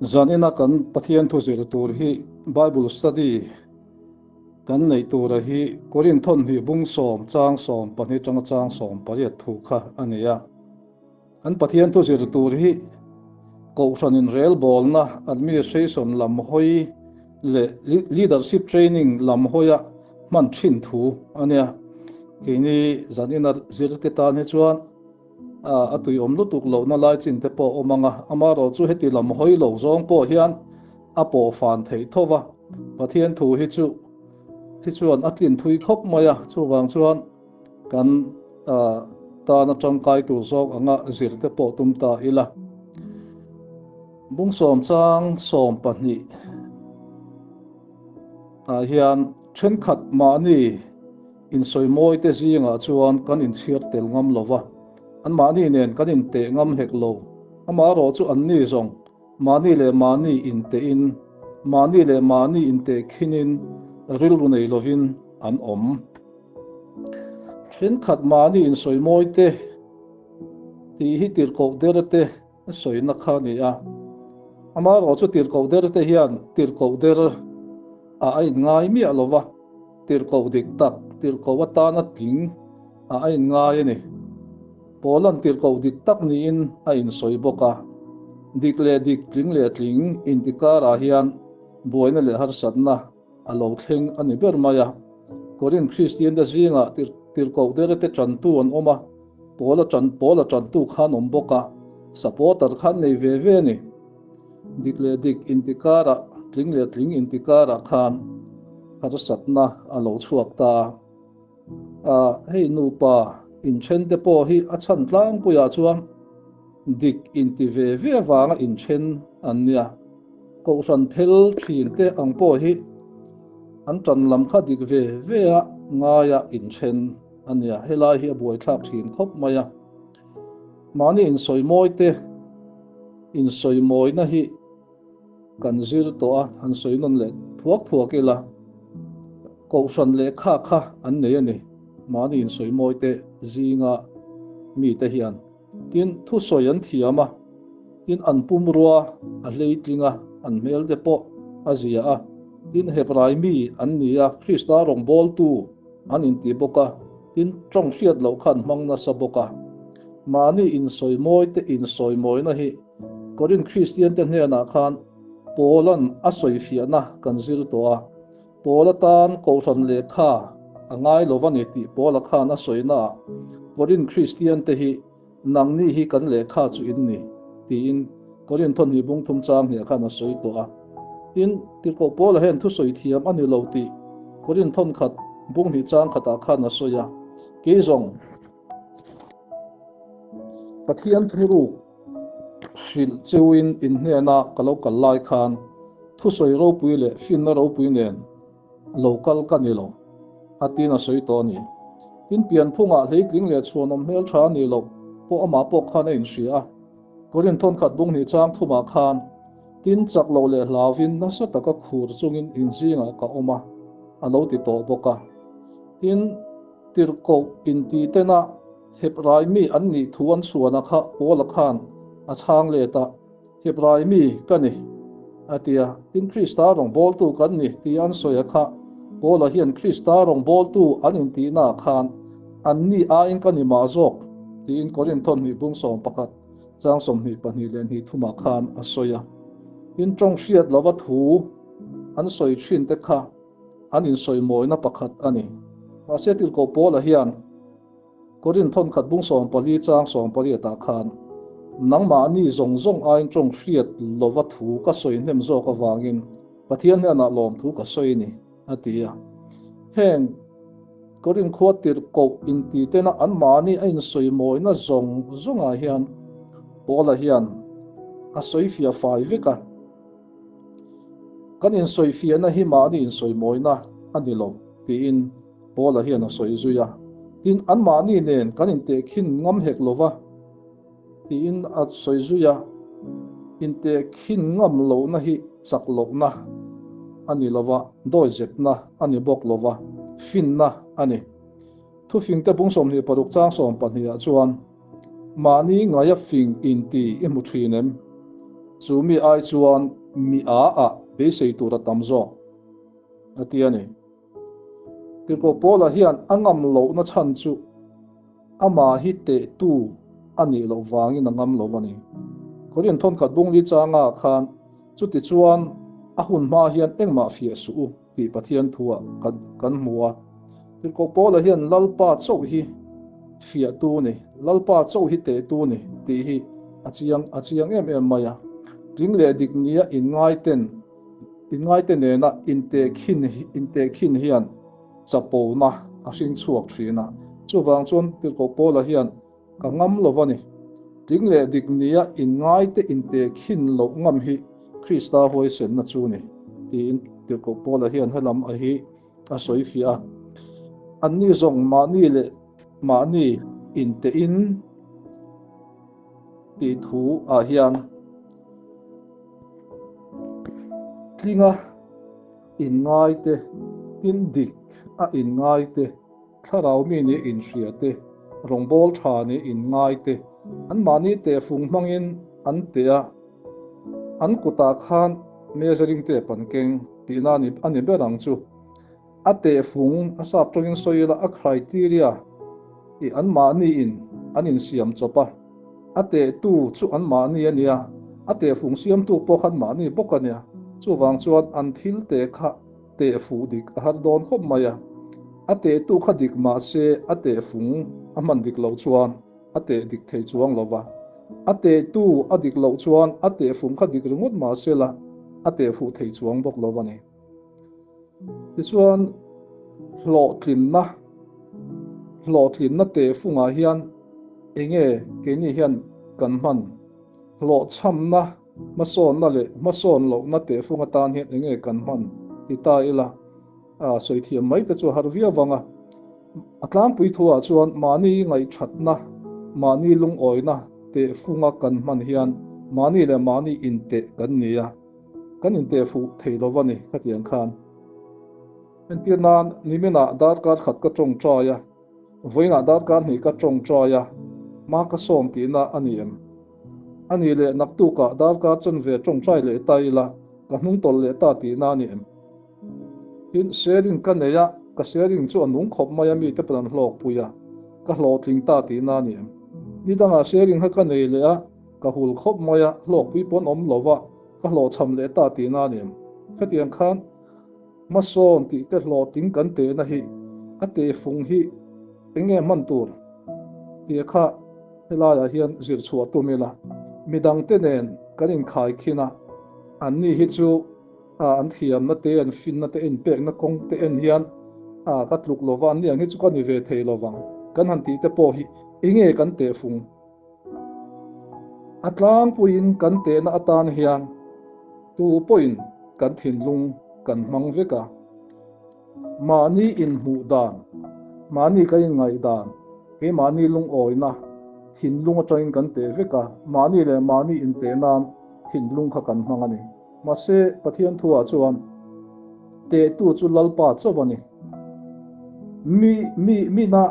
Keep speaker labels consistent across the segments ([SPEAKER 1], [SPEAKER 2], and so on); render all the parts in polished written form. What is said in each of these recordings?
[SPEAKER 1] Zanina kan Pathian thu zir tur hi Bible study kan neih tura hi Korinth thawnhnih bung sawm chang sawm pahnih atanga chang sawm pariat thu kha a ni a. Kan Pathian thu zir tur hi Kohhran inrelbawlna, administration lam hawi leh leadership training lam hawia hman thin thu a nia. Keini zanina zirte tan hi chuan a tuiawm lutuk lohna lai chin te pawh a awm ang a, amaherawh chu heti lam hawi lo zawng pawh hian a pawh fan theih tho va, Pathian thu hi chu hi chuan a tlin thui khawp mai a, chuvang chuan kan tana tangkai tur zawk anga zir te pawh tum ta ila. Bungsawm chang sawm pahnih ah hian thenkhat mahni insawimawi te zingah chuan kan inchhiar tel ngam lo va, anmahni nen kan inteh ngam hek lo. Amaherawh chu anni zawng mahni leh mahni intehin, mahni leh mahni inteh khinin rilru nei lovin an awm. Thenkhat mahni insawimawi te tih hi tirhkoh der te sawina kha a ni a. Amaherawh chu tirhkoh der te hian tirhkoh der ah a inngai miah lo va, tirhkoh dik tak, tirhkoh atana tling ah a inngai a ni. Paula'n tirhkoh dik tak niin a insawi bawk a. Dik leh dik, tling leh tling intikarah hian buaina leh harsatna a lo thleng a ni ber mai a. Korinth Kristiante zingah tirhkoh derete tantu an awm a, Paula tan Paula tantu kha an awm bawk a, supporter kha an nei ve ve a ni. Dik leh dik intikarah, tling leh tling intikarah khan harsatna a lo chhuak ta a. A, hei nupa inthente pawh hi a chhan tlangpuiah chuan dik inti ve ve avanga inthen an nia. Kohhran phel thin te ang pawh hi an tan lam kha dik ve ve a ngaia inthen a nia. Helai hi a buaithlak thin khawp mai a. Mahni insawimawi te insawimawina hi kan zir tawh a, han sawi nawn leh thuak thuak ila, Kohhran lehkha kha an nei a ni. Mahni insawimawi te zinga mite hian. Tin, thusawi an thiam a, tin an pumrua a hleitling a, an hmel te pawh a zia a. Tin, Hebrai mi an ni a, Krista rawngbawltu an inti bawk a, tin tawng hriat loh kha an hmang nasa bawk a. Mahni insawimawi te insawimawina hi Korinth Kristiante hnenah khan Paula'n a sawifiahna kan zir tawh a. Paula tan Kohhran lehkha a ngai lo va ni tih Paula khan a sawinaah Korinth Kristiante hi nangni hi kan lehkha chu in ni tiin Korinth thawhnih bung thum chang hniah khan a sawi tawh a. Tin, Tirhkoh Paula hian thusawi thiam a ni lo tih Korinth thawnkhat bung hnih chang khatah khan a sawi a, Kei zawng Pathian thuruk hrilh cheuin in hnena ka lo kal lai khan thusawi ropui leh finna ropui nen lo kal ka ni lo, a tiin a sawi tawh a ni. Tin, pianphungah hleitling leh chhuanawm hmeltha a nih loh pawh amah pawh khan a inhria a. Korinth thawnkhat bung hnih chang thumah khan, Tin, chak loh leh hlauvin nasa taka khur chungin inzingah ka awm a, a lo ti tawh bawk a. Tin, tirhkoh intitena Hebrai mi an nih thu an chhuana kha Paula khan a chhang let a, Hebrai mi ka ni, a ti a. Tin, Krista rawngbawltu kan ni tih an sawi a kha Paula hian Krista rawngbawltu an intihnaah khan anni aiin ka ni mah zawk tiin Korinth thawhnih bung 11 chang 22 leh hnih thumah khan a sawi a. Tin, tawng hriat lova thu an sawi thin te kha an insawimawina pakhat a ni. Mahse, Tirhkoh Paula hian Korinth thawnkhat bung 14 chang 18 ah khan, Nangmahni zawng zawng aiin tawng hriat lova thu ka sawi hnem zawk avangin Pathian hnenah lawmthu ka sawi a ni, a ti a. Heng Korinth khua tirhkoh intitena anmahni a insawimawina zawng zawngah hian Paula hian a sawi fiah fai vek a. Kan insawifiahna hi mahni insawimawina a ni lo, tiin Paula hian a sawi zui a. Tin, anmahni nen kan intehkhin ngam hek lo va, tiin a sawi zui a. Intehkhin ngam lohna hi chak lohna a ni lo va, dawizetna a ni bawk lo va, finna a ni. Thufingte bung 26 chang 12 ah chuan, Mahni ngaia fing inti i hmu thin em? Chu mi ai chuan mi a ah beisei tur a tam zawk, a ti a ni. Tirhkoh Paula hian a ngam lohna chhan chu amah hi tehtu a nih loh vangin a ngam lo a ni. Korin thawnkhat bungli changa khan chutichuan a hun hma hian engmah fiah suh u tih Pathian thuah kan hmu a. Tirhkoh Paula hian Lalpa chauh hi fiahtu ni, Lalpa chauh hi tehtu ni tih hi a chiang a chiang em em mai a. Tling leh dik nia inngaiten inngaite nena intehkhin intehkhin hian chapona a hring chhuak thin a. Chuvang chuan Tirhkoh Paula hian Ka ngam lo a ni. Tling leh dik nia inngaite intehkhin loh ngam hi Krista huaisenna chu ni, tiin Tirhkoh Paula hian helam a hi a sawi fiah a. Anni zawng mahni leh mahni intehin tih thu ah hian tlinga inngaite, tin dik a inngaite, Thlarau mi nih inhria te, rawngbâwl ṭha nih inngai te, anmahni tehfung hmangin an teh a, an kutah khan measuring tape an keng tihna a ni ber ang chu. A tehfung a sap tawngin sawi ila a criteria i anmahniin an insiam chawp a, a tehtu chu anmahni a nia, a tehfung siamtu pawh kha anmahni bawk a nia, chuvang chuan an thil teh kha Teh fuh dik a har dawn khawp mai a, a tehtu kha dik mah se a teh fung a hman dik loh chuan a teh dik thei chuang lo va, a tehtu a dik loh chuan a teh fung kha dik ringawt mah se la a teh fuh thei chuang bawk lo a ni. Tichuan, hlawhtlinna, hlawhtlinna teh fungah hian enge keini hian kan hman? Hlawhchhamna Hmasawnna leh hmasawn lohna tehfung atan hian enge kan hman ti ta ila, a sawi thiam mai te chu a har viau vang a. A tlangpui thuah chuan mahni ngaihthatna, mahni lungawina tehfunga kan hman hian mahni leh mahni inteh kan ni a, kan inteh fuh thei lo va ni khatiang khan. Entir nan, niminah darkar khat ka tawngtai a, vawiinah darkar hnih ka tawngtai a, hma ka sawm tihna a ni em? A nih leh naktukah darkar chanve tawngtai leh ta ila, ka hnung tawlh leh ta tihna a ni em? Tin, sharing ka nei a, ka sharing chu a nung khawp mai a, mite pawn an hlawkpui a, ka hlawhtling ta tihna a ni em? Ni dangah sharing kha ka nei leh a, ka hul khawp mai a, hlawkpui pawn awm lo va, ka hlawhchham leh ta tihna a ni em? Khatiang khan hmasawn tih te hlawhtling kan tehna hi a tehfung hi eng nge hman tur tih kha Helaiah hian zir chhuah tum ila, midangte nen kan inkhai khin a, anni hi chu an thiamna te, an finna te, inpekna kawng te en hian ka tluk lo va, anni ang hi chu ka ni ve thei lo vang kan han tih te pawh hi enge kan tehfung? A tlangpuiin kan tehna atan hian tu pawhin kan thinlung kan hmang vek a. Mahni inhmuh dan, mahni kan inngaih dan, keimahni lungawina thinlung atangin kan teh vek a, mahni leh mahni inteh nan thinlung kha kan hmang a ni. Mahse, Pathian thuah chuan tehtu chu Lalpa chauh a ni. Mi, mi, mina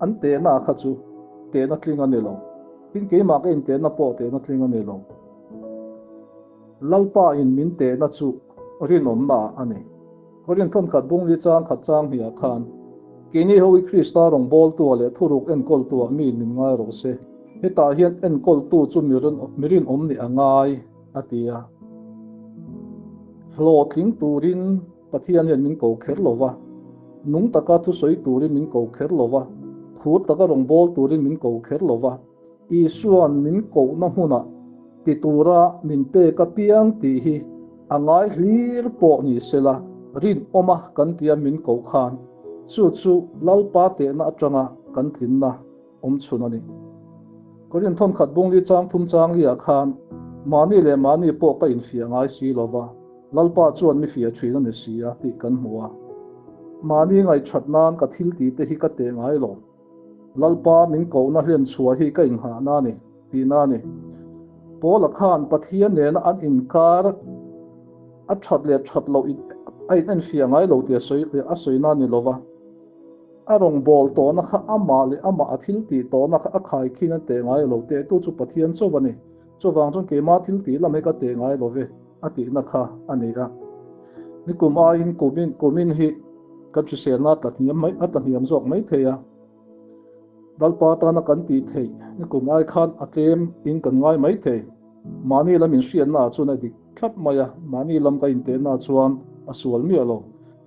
[SPEAKER 1] an tehna kha chu tehna tling a ni lo. Tin, keimah ka intehna pawh tehna tling a ni lo. Lalpa in min tehna chu rinawmna ah a ni. Korin thawnkhat bungli chang khat chang hniah khan, Keini ho i Krista rawngbawltua leh thuruk enkawltuah mi in min ngai rawh se. Hetah hian enkawltu chu mi rinawm nih a ngai, a ti a. Hlawhtling turin Pathian hian min ko kher lo va, nung taka thusawi turin min ko kher lo va, phur taka rawngbâwl turin min ko kher lo va, Isua'n min kohna hmunah ti tura min pek apiang tih hi a ngai hlir pawh ni sela rinawma kan tia min koh khan chu chu Lalpa tehna atanga kan tlinna awm chhun a ni. Korin thawnkhat bungli chang thum chang liah khan mahni leh mahni pawh ka infiah ngai si lo va, Lalpa chuan mi fiah thin a ni si a tih kan hmu a. Mahni ngaihthat nan ka thil tih te hi ka teh ngai lo. Lalpa min kohna hlen chhuah hi ka inghahna a ni, tihna a ni. Paula khan Pathian nena an inkar a that leh that loh a inenfiah ngai lo tih a sawina a ni lo va. A rawngbâwl tawhna kha amah leh amah a thil tih tawhna kha a khaikhin a teh ngai lo teh tu chu Pathian chauh a ni. Chuvang chuan keimah thil tih lam hi ka teh ngai lo ve a tihna kha a ni a. Nikum aiin kumin kumin hi kan hriselna a tla hniam mai a tla hniam zawk mai thei a. Lalpa tana kan tih theih nikum ai khan a tlem in kan ngai mai thei. Mahni lam inhriatna ah chuan a dik thlap mai a, mahni lam ka intehna chuan a sual miah lo.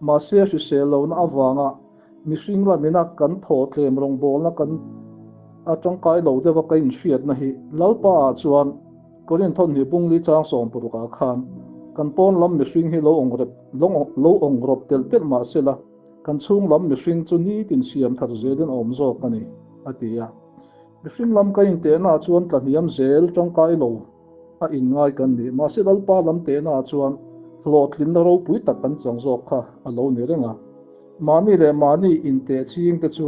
[SPEAKER 1] Mahse hrisel lohna avanga mihring lamina kan thaw tlem rawngbawlna kan a tangkai lo deuha ka inhriatna hi Lalpa ah chuan Korinth thawhnih bungli chang 60 ah khan kan pawn lam mihring hi lo awng rep lo awng rawp telh telh mah sela kan chhung lam mihring chu nitin siam thar zelin a awm zawk a ni, a ti a. Mihring lam ka intehna ah chuan tlahniam zel tangkai lo a inngai kan ni. Mahse Lalpa lam tehna ah chuan hlawhtlinna ropui tak kan chang zawk kha a lo ni reng a. Mahni leh mahni inteh ching te chu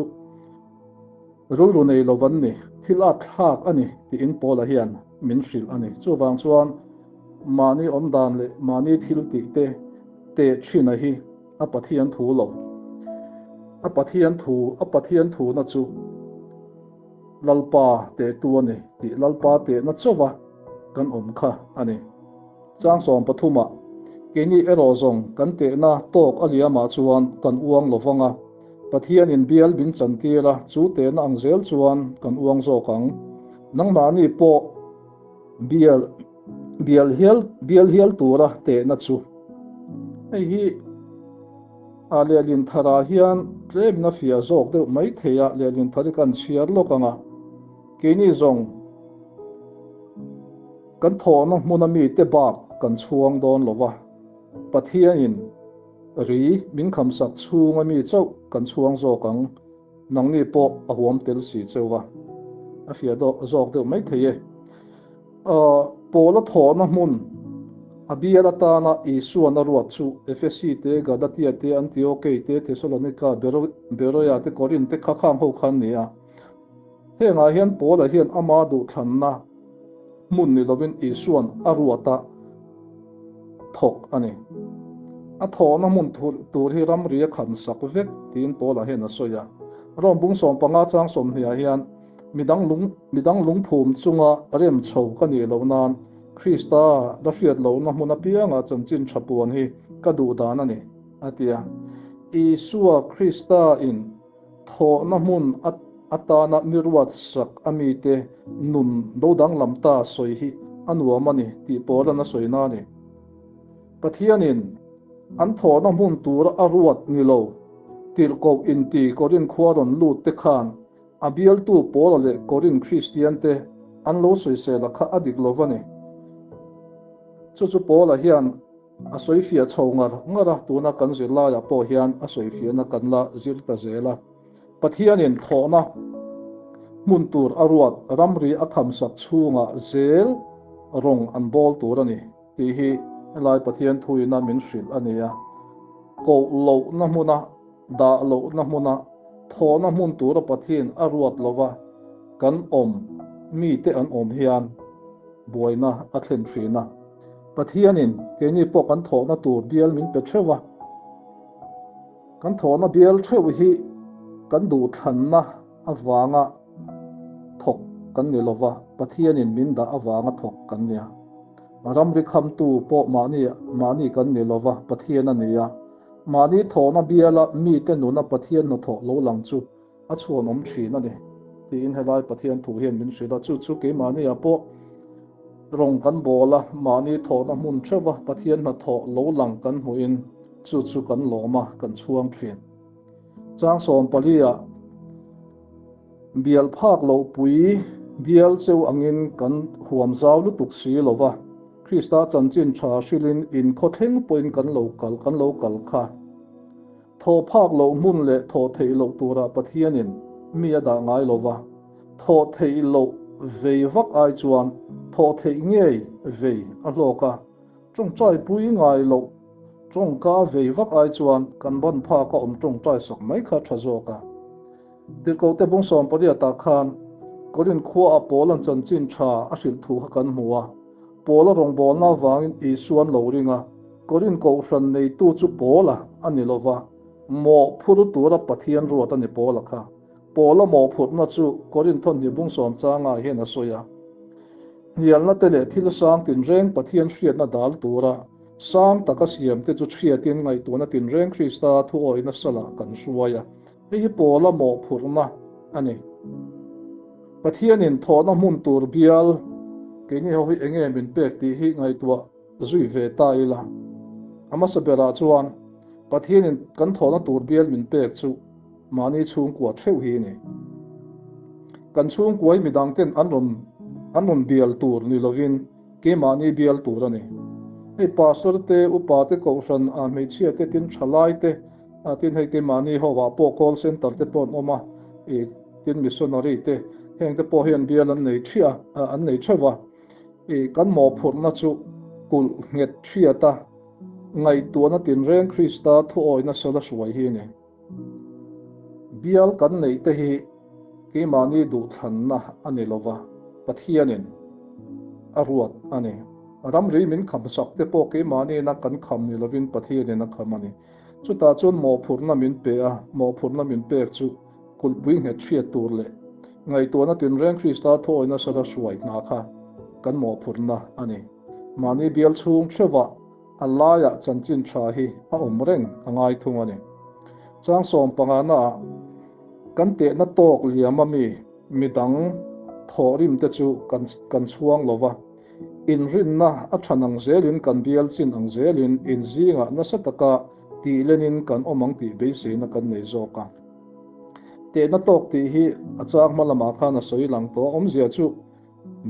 [SPEAKER 1] rilru nei lo an ni, thil at thlak a ni tiin Paula hian min hrilh a ni. Chuvang chuan mahni awmdan leh mahni thil tih te teh thin a hi A Pathian thu lo. A Pathian thu, a Pathian thuna chu Lalpa tehtu a ni tih Lalpa tehna chauva kan awm kha a ni. Chang 13ah, Keini erawh zawng kan tehna tawk a liamah chuan kan uang lo vang a, Pathianin bial min chantir a, chu tehna ang zel chuan kan uang zawk ang. Nangmahni pawh bial Bial hial bial hial tura tehna chu hei hi a lehlin tharah hian tlemin a fiah zawk deuh mai thei a, lehlin thar hi kan chhiar lawk ang a, keini zawng kan thawhna hmuna mite bak kan chhuang dawn lo va, Pathianin ri min khamsak chhunga mi chauh kan chhuang zawk ang. Nangni pawh a huam tel si cheu a, a fiah zawk deuh mai thei e. Paula thawhna hmun a bial atana Isuan a ruat chu Efesi te, Galatia te, Antiokei te, Thesalonika, Beroia te, Korinth te kha khang ho kha an ni a. Hengah hian Paula hian ama duhthlanna hmun ni lovin Isuan a ruat a thawk a ni. A thawhna hmun tur hi ramri a khan sak vek tiin Paula hian a sawi a. Rom bung 15 chang 20 ah hian midang lung midang lungphum chunga rem chho ka nih loh nan Krista la hriat lohna hmun apianga chanchin tha puan hi ka duh dan a ni, a ti a. Isua Krista in Thawhna hmun atana mi ruatsak a mite nun lo danglam ta sawi hi a nuam a ni tih Paula'n a sawi na a ni. Pathianin an thawhna hmun tura a ruat ni lo tirhkoh inti Korinth khua rawn lut te khan a bialtu Paula leh Korinth Kristian te an lo sawisel a kha a dik lo va ni. Chu chu Paula hian A sawifiah chho ngar ngar a, tuna kan zirlaiah pawh hian a sawifiahna kan la zir ta zel a. Pathianin thawhna hmun tur a ruat ramri a khamsak chhungah zel rawng an bawl tur a ni tih hi helai Pathian thuina min hrilh a ni a. Koh lohna hmuna, dah lohna hmuna, thawhna hmun tura Pathian a ruat lova kan awm mite an awm hian buaina a thlen thin a. Pathianin keini pawh kan thawhna tur bial min pe theuh a, kan thawhna bial theuh hi kan duhthlanna avanga thawk kan ni lova, Pathianin min dah avanga thawk kan nia. Ramri khamtu pawh mahni mahni kan ni lova, Pathian a ni a. Mahni thawhna biala mite nuna Pathian hnathawh lo lang chu a chhuanawm thin a ni tiin helai Pathian thu hian min hrilh a, chu chu keimahniah pawh rawng kan bawl a, mahni thawhna hmun theuh a Pathian hnathawh lo lang kan hmuhin chu chu kan lawm a, kan chhuang thin. Chang 14 ah bial phak loh pui bial cheu angin kan huam zau lutuk si lo va, Krista chanchin tha hrilhin inkhawthleng pawhin kan lo kal kan lo kal kha. Thaw phak loh hmun leh thaw theih loh turah Pathianin mi a dah ngai lo va, thaw theih loh vei vak ai chuan thaw theih ngei vei a hlawk a, tawngtai pui ngai loh tawngka vei vak ai chuan kan ban phak a awm tawngtai sak mai kha tha zawk a. Tirhkohte bung 18 ah khan Korinth khua ah Paula'n chanchin tha a hrilh thu kha kan hmu a, Paula rawngbawlna avangin Isuan lo ring a, Korinth kohhran neitu chu Paula a ni lova, mawhphur tura Pathian ruat a ni Paula kha. Paula mawhphurhna chu Korinth thawhni bung sawm changah hian a sawi a. Hnialna te leh thil sang tinreng Pathian hriatna dal tura sang taka siam te chu hriatin ngaihtuahna tinreng Krista thuawihna salah kan hruai a. Hei hi Paula mawhphurhna a ni. Pathianin thawhna hmun tur bial keini ho hi enge min pek tih hi ngaihtuah zui ve ta ila. A hmasa berah chuan Pathianin kan thawhna tur bial min pek chu mahni chhungkua theuh hi a ni. Kan chhungkua hi midang ten an rawn an rawn bial tur ni lovin keimahni bial tur a ni. Hei pastor te, upa te, kohhran a hmeichhia te tin thalai te tin hei keimahni ho ah pawh call center te pawh an awm a, tin missionary te heng te pawh hian bial an nei thiah an nei theuh a. I kan mawhphurhna chu kulh nghet thiat a, ngaihtuahna tinreng Krista thuawihna sala hruai hi a ni. Bial kan neih te hi keimahni duhthlanna a ni lova, Pathianin a ruat a ni. Ramri min khamsak te pawh keimahniina kan kham ni lovin Pathianin a kham a ni. Chutah chuan mawhphurhna min pe a, mawhphurhna min pek chu kulhpui nghet hriat tur leh ngaihtuahna tinreng Krista thuawihna sala hruai hna kha kan mawhphurhna a ni. Mahni bial chhung theuhah a laiah chanchin tha hi a awm reng a ngai thung a ni. Chang sawmpanganaah kan tehna tawk liam ami midang thawhrim te chu kan kan chhuang lo va, inrinna a than ang zelin kan bial chin ang zelin inzingah nasa taka tih lenin kan awm ang tih beiseina kan nei zawk a. Tehna tawk tih hi a chang hma lamah khan a sawi lang tawh a, awmzia chu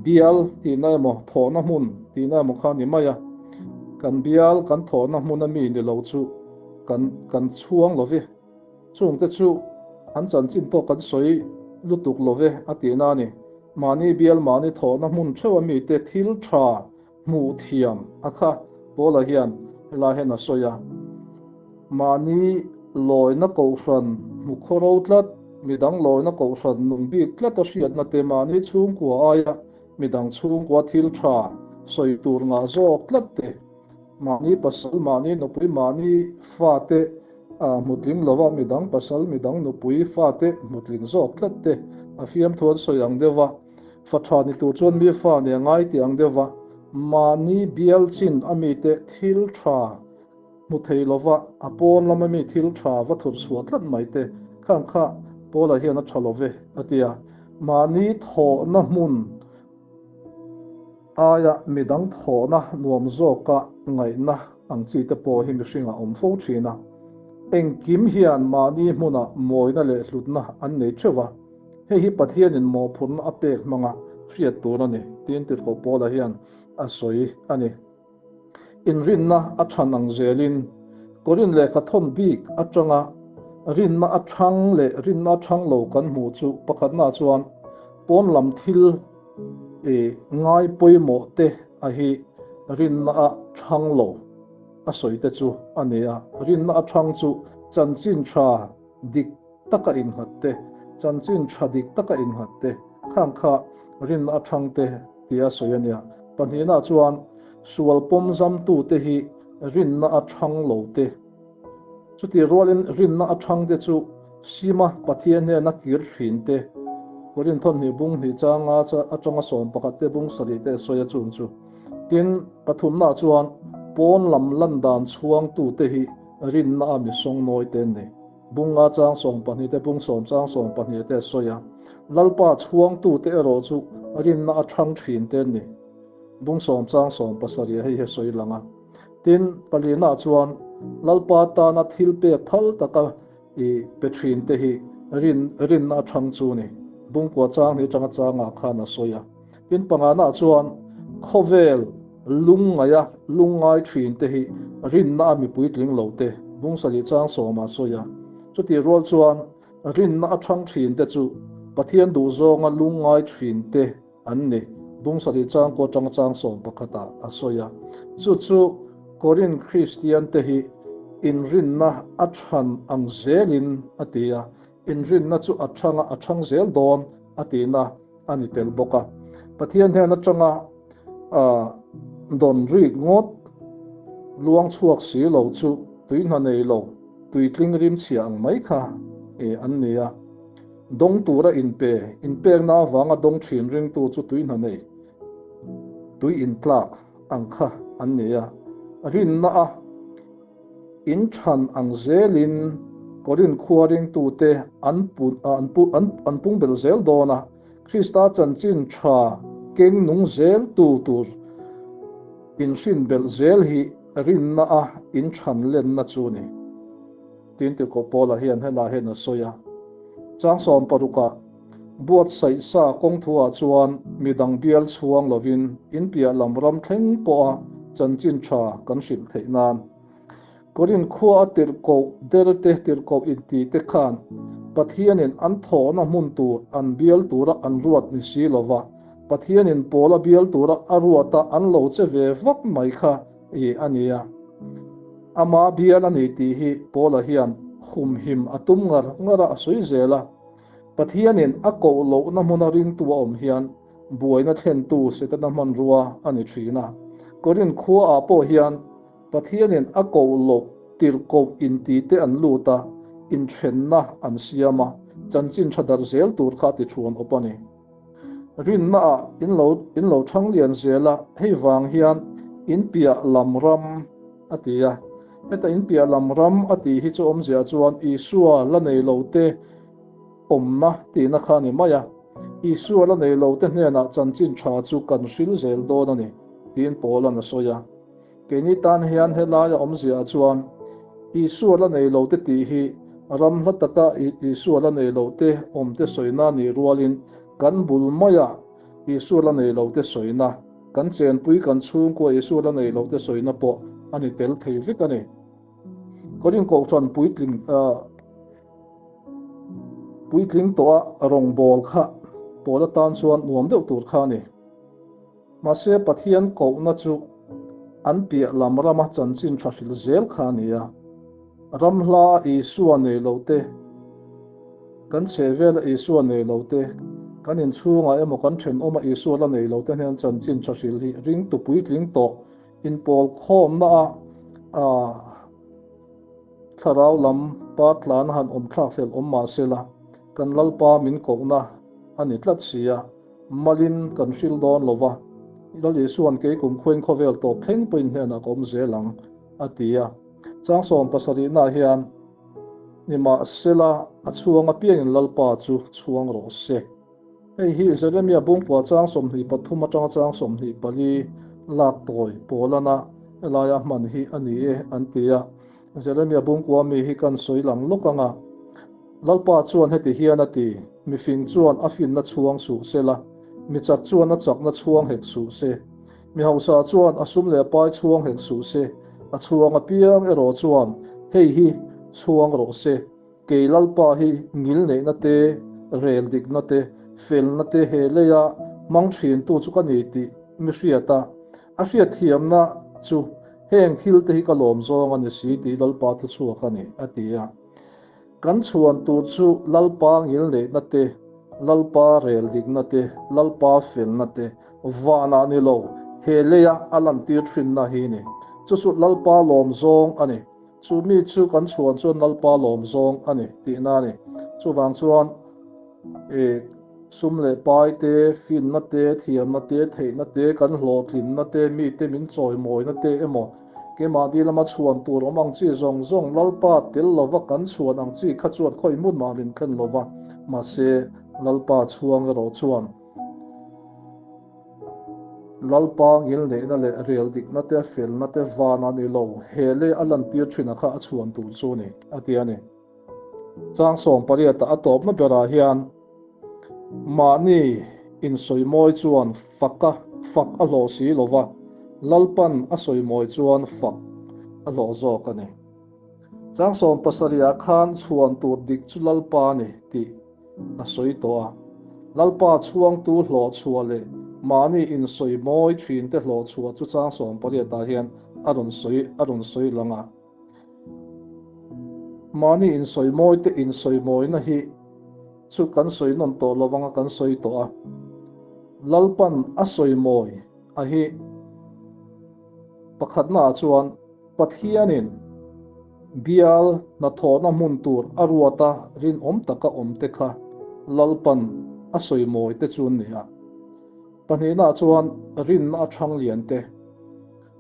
[SPEAKER 1] bial tihna emaw thawhna hmun tihna emaw kha a ni mai a. Kan bial kan thawhna hmuna mi ni lo chu kan kan chhuang lo ve. Chungte chu an chanchin pawh kan sawi lutuk lo ve a tihna a ni. Mahni bial mahni thawhna hmun theuha mite thil tha hmuh thiam a kha Paula hian helai hian a sawi a, Mahni lawina kohhran hmu khaw ro tlat, midang lawina kohhran nung bik tlat a hriatna te mahni chhungkua aia midang chhungkua thil tha sawi tur ngah zawk tlat te, mahni pasal, mahni nupui, mahni fate hmutling lova midang pasal, midang nupui, fate hmutling zawk tlat te a fiamthu an sawi ang deuh va. Fa tha ni tur chuan mi fa nia ngai tih ang deuh va, mahni bial chin a mite thil tha hmu thei lova a pawn lama mi thil tha va thur chhuah tlat mai te khan kha Paula hian a tha lo ve a ti a. Mahni thawhna hmun aia midang thawhna nuam zawka ngaihna ang chi te pawh hi mihringah awm fo thin a. Engkim hian mahni hmunah mawina leh hlutna an nei theuh va. Hei hi Pathianin mawhphurhna a pek hmanga hriat tur a ni, tiin Tirhkoh Paula hian a sawi a ni. Inrinna a chhan ang zelin, Korin lehkha thawn bik atanga rinna a chhang leh rinna a chhang lo kan hmuh chu pakhatna chuan pawn lam thil i ngai pawimawh te a hi rinna a chhang lo a sawi te chu a ni a. Rinna a chhang chu chanchin tha dik taka innghat te, chanchin tha dik taka innghat te, khang kha rinna a thang te tia sawi a nia. Pahnihna chuan sual pawm zamtute hi rinna a thang lo te. Chutih rualin rinna a thang te chu Sima Pathian hnena kir thin te, Korin thawmhnih bung hnih changa atanga 11 te bung sarih te a sawi a chung chu. Tin, pathumna chuan pawn lam lan dan chhuangtute hi rinna a misawng nawi te an ni. Bunga chang 12 te, bung sawm chang 12 te a sawi a. Lalpa chhuangtute erawh chu rinna a thang thin te an ni. Bung sawm chang 17 hei hi a sawi lang a. Tin, palina chuan Lalpa tana thil pek phal taka i pe thin te hi rin rinna a thang chu ni. Bung kua chang hnih atanga changah khan a sawi a. Tin, pangana chuan khawvel lungngaia lungngai thin te hi rinna a mipui tling lo te, bung sarih chang sawmah a sawi a. Chutih rual chuan rinna a thang thin te chu Pathian duhzawnga lungngai thin te an ni, bung sarih chang kaw atanga chang 11ah a sawi a. Chu chu Korin Kristian te hi inrinna a than ang zelin a ti a, inrinna chu a thanga a thang zel dawn a tihna a ni tel bawk a. Pathian hnen atanga dawn rik ngawt luang chhuak si lo chu tui hna nei lo, tuitling rim chhia ang mai kha an ni a. Dawng tura inpe, inpekna avanga dawng thin ringtu chu tui hna nei. tui intlak ang kha an ni a. Rinna a inthan ang zelin Korinth khua ringtute an an pung belh zel dawn a, Krista chanchin tha keng nung zel tu tur inhrin belh zel hi rinna a inthan lenna chu ni. Tin Tirhkoh Paula hian helai hian a sawi a, Chang sawmparukah buatsaih sa kawng thuah chuan midang bial chhuang lovin in piah lam ram thleng pawha chanchin tha kan hrilh theih nan. Korinth khua a tirhkoh derte tirhkoh inti te khan Pathianin an thawhna hmun tur an bial tura an ruat ni si lova, Pathianin Paula bial tura a ruata an lo che ve vak mai kha i a ni a. Ama bial a ni tih hi Paula hian humhim a tum ngar ngar a, a sawi zel a. Pathianin a koh lohna hmuna ringtu a awm hian buaina thlentu Setana hmanrua a ni thin a. Korinth khuaah pawh hian Pathianin a koh loh tirhkoh intite an lut a, inthenna an siam a, chanchin tha darh zel tur kha a ti thuan awp a ni. Rinna ah in lo in lo thang lian zel a, hei vang hian in piah lam ram a ti a. Heta in piah lam ram a tih hi chu awmzia chuan Isua la nei lo te awmna tihna kha a ni mai a. Isua la nei lo te hnenah chanchin tha chu kan hril zel dawn a ni, tiin Paula'n a sawi a. Keini tan hian helaia awmzia chuan Isua la nei lo te tih hi ram hla taka Isua la nei lo te awm te sawina nih rualin kan bul maia Isua la nei lo te sawina, kan chenpui kan chhungkua Isua la nei lo te sawina pawh a ni tel thei vek a ni. Korinth Kohhran puitling puitling tawha rawngbâwl kha pawl atan chuan nuam deuh tur kha a ni. Mahse, Pathian kohna chu an piah lam rama chanchin tha hril zel kha a ni a. Ram hla Isua nei lo te, kan chhehvela Isua nei lo te, kan inchhungah emaw kan thenawma Isua la nei lo te hnen chanchin tha hril hi ringtu puitling tawh inpawl khawmna a thlarau lam pa tlan a han awm thlak fel awm mahsela kan Lalpa min kohna a ni tlat si a. Malin kan hril dawn lo va, Lal Isua'n kei kumkhuain khawvel tawp thleng pawhin hnenah ka awm zel ang, a ti a. Chang sawmpasarihnaah hian, Nimahsela, a chhuang apiangin Lalpa chu chhuang rawh se. Hei hi Jeremia bungkua chang 23 atanga chang 24 lak tawi Paulana helaia hman hi a ni e, an ti a. Jeremia bungkua mi hi kan sawi lang lawk ang a. Lalpa chuan heti hian a ti, Mifing chuan a finna chhuang suh se la, mi chak chuan a chakna chhuang hek suh se. Mi hausa chuan a sum leh pai chhuang hek suh se, a chhuang apiang erawh chuan hei hi chhuang rawh se, Kei Lalpa hi ngil neihna te, rel dikna te, felna te he leia hmang thintu chu ka ni tih mi hriat a, a hriatthiamna chu heng thil te hi ka lawm zawng a ni si tih Lalpa thuchhuak a ni, a ti a. Kan chhuan tur chu Lalpa ngilneihna te, Lalpa rel dikna te, Lalpa felna te, vanah ni lo, he leia a lantir thinna hi ni. Chu chu Lalpa lawm zawng a ni. Chu mi chu kan chhuan chuan Lalpa lawm zawng a ni tihna a ni. Chuvang chuan e sum leh pai te, finna te, thiamna te, theihna te, kan hlawhtlinna te, mite min chawimawina te emaw, Keimahni lama chhuan tur awm ang chi zawng zawng Lalpa tel lova kan chhuan ang chi kha chuan khawi hmun mah min thlen lova, mahse Lalpa chhuang erawh chuan Lalpa ngilneihna leh rel dikna te felna te van a ni lo, he lei a lantir thin a kha a chhuan tur chu ni, a ti a ni. Chang 18 a tawpna berah hian Mahni insawimawi chuan faka fak a hlawh si lo va, Lalpan a sawimawi chuan fak a hlawh zawk a ni. Chang 70 khan chhuan tur dik chu Lalpa a ni tih a sawi tawh a. Lalpa chhuangtu hlawh chhuah leh mahni insawimawi thinte hlawh chhuah chu chang 18 hian a rawn sawi a rawn sawi lang a. Mahni insawimawi te insawimawina hi chu kan sawi nawn tawh lo anga kan sawi tawh a. Lalpan a sawimawi a hi pakhatnaah chuan Pathianin bial hnathawhna hmun tur a ruata rinawm taka awm te kha Lalpan a sawimawi te chu an ni a. Pahnihna chuan rinna a thang lian te.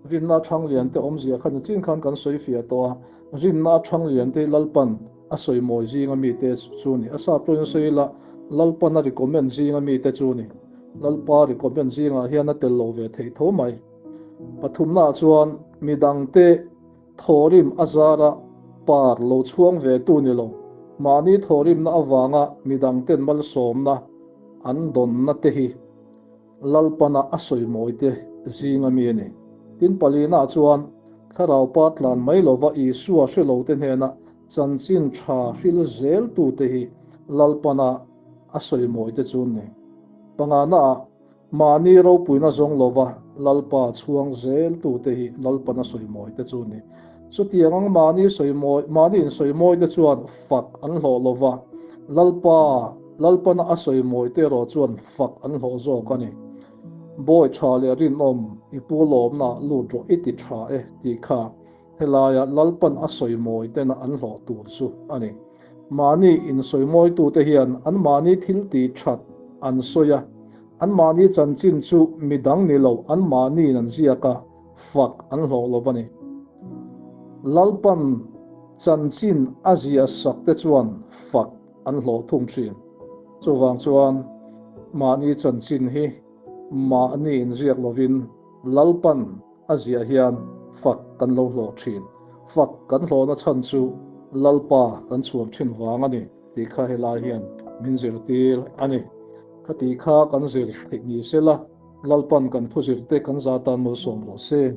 [SPEAKER 1] Rinna a thang lian te awmzia kha nichin khan kan sawi fiah tawh a, rinna a thang lian te Lalpan a sawi mawi zinga mite chu ni. A sap tawngin sawi ila Lalpan a recommend zinga mite chu ni. Lalpa recommend zingah hian a tel lo ve theih tho mai. Pathumnaah chuan midangte thawhrim a zara par lo chhuang ve tu ni lo, mahni thawhrimna avanga midangten malsawmna an dawnna te hi Lalpana a sawi mawi te zinga mi a ni. Tin, palinaah chuan Thlarau Pa tlan mai lova Isua hre lo te hnena chanchin tha hril zel tu te hi Lalpana a sawi mawi te chu an ni. Panganaah mahni ropuina zawng lova Lalpa chhuang zel tu te hi Lalpana sawi mawi te chu an ni. Chutiang ang mahni sawi mawi, mahni insawi mawi te chuan fak an hlawh lova, Lalpa, Lalpana a sawi mawi te erawh chuan fak an hlawh zawk a ni. Bawi tha leh rinawm i pu lawmna lut rawh i ti tha e tih kha helaia Lalpan a sawi mawi tena an hlawh tur chu a ni. Mahni insawi mawitute hian an mahni thil ti that an sawi a, an mahni chanchin chu midang ni lo an mahniin an ziak a, fak an hlawh lo a ni. Lalpan chanchin a ziah sak te chuan fak an hlawh thung thin. Chuvang chuan mahni chanchin hi mahni inziak lovin Lalpan a ziah hian fak kan lo hlawh thin. Fak kan hlawhna chhan chu Lalpa kan chhuan thin vang a ni tih kha helai hian min zirtir a ni. Khati kha kan zir theih ni sela Lalpan kan thuzirte kan za tan malsawm rawh se.